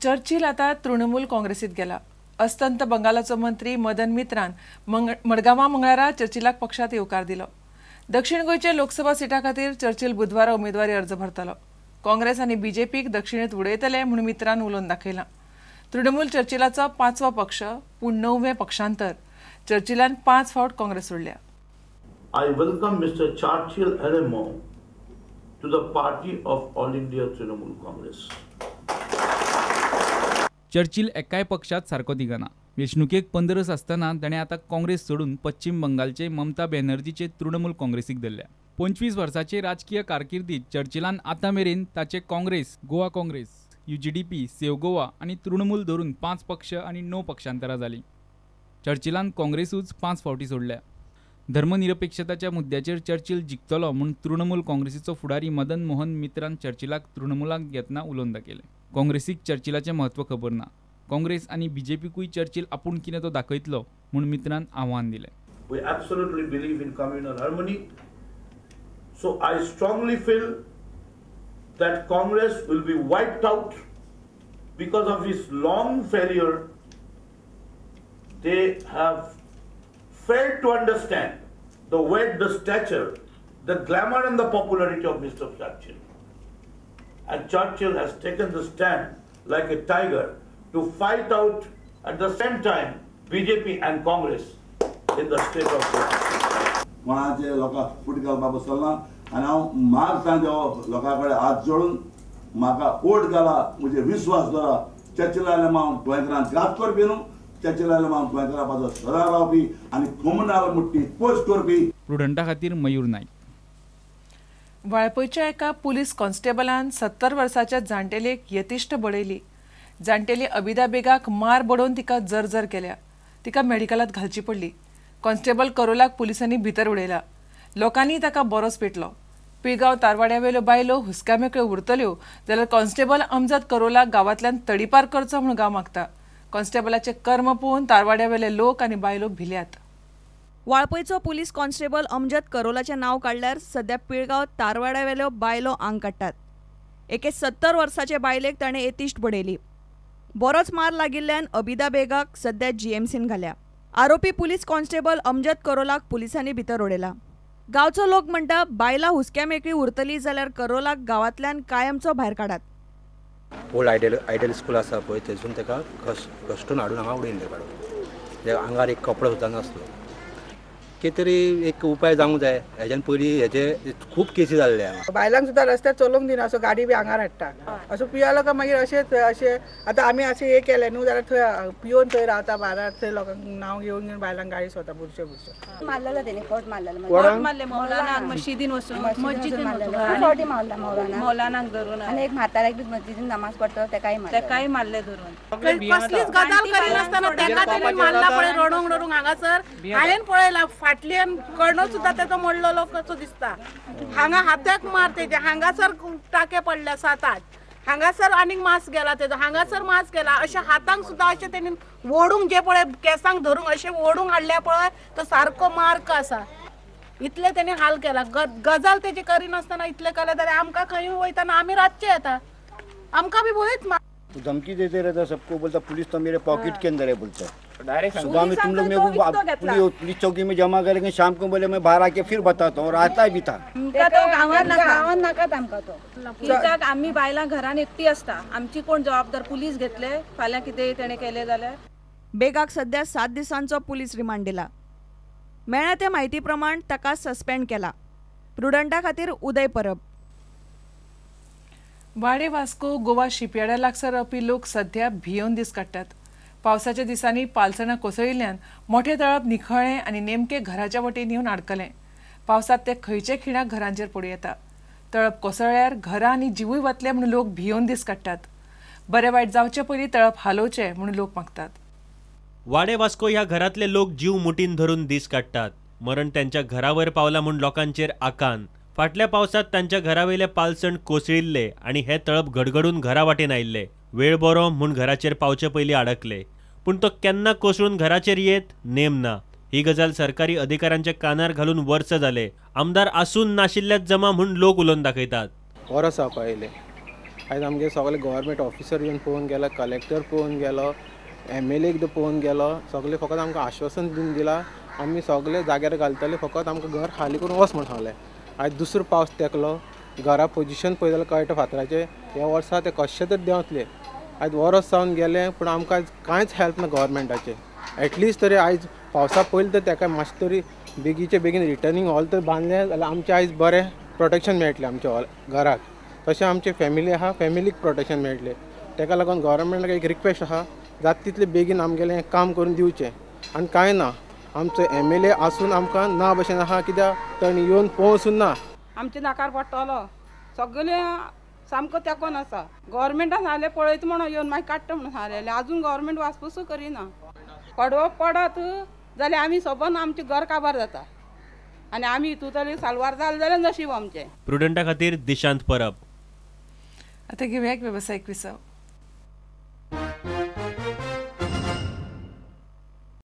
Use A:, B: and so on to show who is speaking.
A: Churchill आतां तृणमूल काँग्रेसीत गेला. अस्तंत बंगालाचो मंत्री मदन मित्रान मडगांवां मंगळारा चर्चिलाक पक्षांत येवकार दिलो. दक्षिण गोंयच्या लोकसभा सिटा खातीर चर्चिल बुधवारा उमेदवारी अर्ज भरतलो. काँग्रेस आनी बीजेपीक दक्षिणेंत उडयतले म्हूण मित्रान उलोवन दाखयलां. तृणमूल चर्चिलाचो 5वो पक्ष, पूण 9वें पक्षांतर. चर्चिलान 5 फावट काँग्रेस सोडल्या.
B: I welcome Mr. Churchill Alemao to the party of All India Trinamool Congress.
C: Churchill एकाय पक्षात सारको दिगना. वेंचणुकेक 15 आसतना ताणें आतां काँग्रेस सोडून पश्चिम बंगालचे ममता बॅनर्जीचे तृणमूल काँग्रेसीक धरल्या. 25 वर्साचे राजकीय कारकिर्दीत चर्चिलान आतां मेरेन ताचे Congress, Goa Congress, UGDP, save Goa आनी तृणमूल धरून 5 पक्ष आनी 9 पक्षांतरां जालीं. चर्चिलान काँग्रेसूच 5 फावटी सोडल्या. धर्मनिरपेक्षताच्या मुद्द्याचेर चर्चिल जिखतलो म्हूण तृणमूल काँग्रेसीचो फुडारी मदन मोहन मित्रान चर्चिलाक तृणमूलाक घेतना उलोवन दाखयलें. काँग्रेसीक चर्चिलाचें म्हत्व खबर ना. काँग्रेस आनी बीजेपीकूय चर्चिल आपूण कितें तो दाखयतलो म्हूण मित्रान आव्हान दिलें.
B: We absolutely believe in communal harmony. So I strongly feel that Congress will be wiped out because of its long failure. They have failed to understand the weight, the stature, the glamour and the popularity of Mr. Churchill. And Churchill has taken the stand like a tiger to fight out at the same time BJP and Congress in the state of Goa.
D: कोणाचे लोकांक फूट घालपा बसलो ना आनी हांव मागता देव लोकां कडेन हात जोडून म्हाका वोट घाला, म्हजेर विस्वास दवरा. चर्चिल आलेमांव गोंयकारांक घात करपी न्हू, चर्चिल आलेमांव गोंयकारां पासून सदां रावपी आनी कोमनाल मुट्टी पोस्ट करपी.
C: प्रुडंटा खातीर मयूर नायक.
A: वाळपयच्या एका पुलीस कॉन्स्टेबलान 70 वर्साच्या जाण्टेलेक यतिश्ट बडयली. जाण्टेली अबिदा बेगाक मार बडोवन तिका जर्जर केल्या. तिका मेडिकलात घालची पडली. कॉन्स्टेबल करोलाक पुलिसांनी भितर उडयला. लोकांनी ताका बरोच पेटलो. पिळगांव तारवाड्यावेल्यो बायलो हुस्क्या मेकळ्यो उरतल्यो जाल्यार कॉन्स्टेबल अमजद करोलाक गांवांतल्यान तडीपार करचो म्हूण गांव मागता. कॉन्स्टेबलाचे कर्म पळोवन तारवाड्यावेले लोक आनी बायलो भिल्यात.
E: वाळपयचो पुलीस कॉन्स्टेबल अमजद करोलाचें नांव काडल्यार सध्या पिळगांव तारवाड्यावेल्यो बायलो आंग काडटात. एके 70 वर्साचे बायलेक ताणें येतिश्ट बडयली. बरोच मार लागिल्ल्यान अबिदा बेगाक सध्या जीएमसीन घाल्या. आरोपी पुलीस कॉन्स्टेबल अमजद करोलाक पुलिसांनी भितर उडयला. गांवचो लोक म्हणटा बायलां हुस्क्या मेकळी उरतली जाल्यार करोलाक गांवांतल्यान कायमचो भायर काडात.
F: ओल्ड आयडल स्कूल आसा पळय थंयसून ताका घसटून हाडून हांगा उडयल्लें काडून. आंगार एक कपडो सुद्दां नासलो. कितें तरी एक उपाय जावंक जाय. हेज्यान पयलीं हेजे खूब केसी जाल्ले.
G: बायलांक सुद्दां रस्त्यार चलोवंक दिना, असो गाडी बी आंगार हाडटा. असो पियालो काय मागीर अशेंच अशें आतां आमी अशें हें केलें न्हू जाल्यार थंय पियोवन थंय रावता बारार, थंय लोकांक नांव घेवन घेवन बायलांक गाडी सोदता बुरशे बुरशे.
H: मारलेलो तेणी फट मारलेलो, मारले मौलानाक मशिदीन वचून, मस्जिदीन वचून मारला मौलाना, मौलानाक धरून. आनी एक म्हाताऱ्याक बी मस्जिदीन नमाज पडटा तेकाय मारले, तेकाय मारले धरून.
G: कसलीच गजाल करिनासतना तेका तेणी मारला पळय रडूंक रडूंक हांगासर. हांवें पळयला फाटल्यान कणो सुद्दां तेचो मोडलेलो कसो दिसता. हांगा हाताक मार तेजे, हांगासर टाके पडले 7-8, हांगासर आनीक मास गेला तेजो, हांगासर मास गेला. अशें हातांक सुद्दां अशें तेणी ओडूंक जे पळय केसांक धरूंक अशें ओडूंक हाडल्या पळय, तो सारको मार्क आसा. इतले तेणी हाल केला. गजाल तेजी करिनासतना इतलें केलें जाल्यार आमकां खंय वयतना आमी रातचे येता, आमकां बी भंयच.
I: धमकी देते रहता सबको, बोलता पुलिस तो मेरे पॉकेट के अंदर है बोलता. सुबह में तुम लोग मेरे को पुलिस चौकी में जमा करेंगे, शाम को बोले मैं बाहर आके फिर बताता हूँ, और आता भी था.
H: गांवान नाकात आमकां तो. कित्याक आमी बायलां घरान एकटी आसता, आमची कोण जबाबदार? पुलीस घेतले फाल्यां कितें तेणें केलें जाल्यार.
E: बेगाक सध्या 7 दिसांचो पुलीस रिमांड दिला. मेळ्ळ्या त्या म्हायती प्रमाण ताका सस्पेंड केला. प्रुडंटा खातीर उदय परब.
A: वाडे वास्को गोवा शिपयार्डा लागसार रावपी लोक सध्या भियेवन दीस काडटात. पावसाच्या दिसांनी पालसणां कोसळिल्ल्यान मोठें तळप निखळ्ळें आनी नेमकें घराच्या वटेन येवन आडकलें. पावसांत ते खंयचे खिणाक घरांचेर पडूं येता. तळप कोसळ्ळ्यार घरां आनी जिवूय वतले म्हूण लोक भियेवन दीस काडटात. बरें वायट जावचे पयलीं तळप हालोवचें म्हूण लोक मागतात.
J: वाडे वास्को ह्या घरांतले लोक जीव मुठीन धरून दीस काडटात. मरण त्यांच्या घरावर पावला म्हूण लोकांचेर आकांत. फाटल्या पावसांत तांच्या घरावेले पालसण कोसळिल्ले आनी हे तळप घडघडून घरा वाटेन आयिल्ले. वेळ बरो म्हूण घराचेर पावचे पयलीं आडकले, पूण तो केन्ना कोसळून घराचेर येत नेम ना. ही गजाल सरकारी अधिकाऱ्यांच्या कानार घालून वर्स जाले. आमदार आसून नाशिल्ल्यात जमा म्हूण लोक उलोवन दाखयतात.
K: वरस जावपा येयलें आयज आमगे सगळे गव्हर्मेंट ऑफिसर येवन पळोवन गेलो, कलेक्टर पळोवन गेलो, एम एल एकदां पळोवन गेलो. सगळे फकत आमकां आश्वासन दिवन दिलां, आमी सगळे जाग्यार घालतले, फकत आमकां घर खाली करून वच म्हण सांगलें. आयज दुसरो पावस तेकलो, घरा पोजिशन पळयत जाल्यार कळटा फातराचें. ह्या वर्सा ते कशें तरी देंवतले. आयज वरस जावन गेलें पूण आमकां आयज कांयच हेल्प ना गव्हर्मेंटाचें. एटलिस्ट तरी आयज पावसा पयलीं तर तेका मातशें तरी बेगीचे बेगीन रिटर्निंग हॉल तर बांदलें जाल्यार आमचें आयज बरें प्रोटेक्शन मेळटलें आमच्या हॉल घराक. तशें आमची फॅमिली आहा, फॅमिलीक प्रोटेक्शन मेळटलें. तेका लागून गव्हर्मेंटाक एक रिक्वेस्ट आहा, जाता तितलें बेगीन आमगेलें काम करून दिवचें. आनी कांय ना, आमचो एम एल ए आसून आमकां ना भशेन आहा, कित्याक ताणें येवन पळोवं ना.
G: आमच्या नाकार पडटलो सगळें सामको तेकोन आसा. गव्हर्मेंटान सांगलें पळयता म्हणून येवन मागीर काडटा म्हणून सांगलेलें, आजून गव्हर्मेंट वासपूस करिना. पडवो पडत जाल्यार आमी सोबन आमचें घर काबार जाता आनी आमी हितूंतले साल्वार जालें जाल्यार नशीब आमचें.
J: प्रुडंटा खातीर दिशांत परब.
A: आतां घेवया एक वेवसायीक विसव.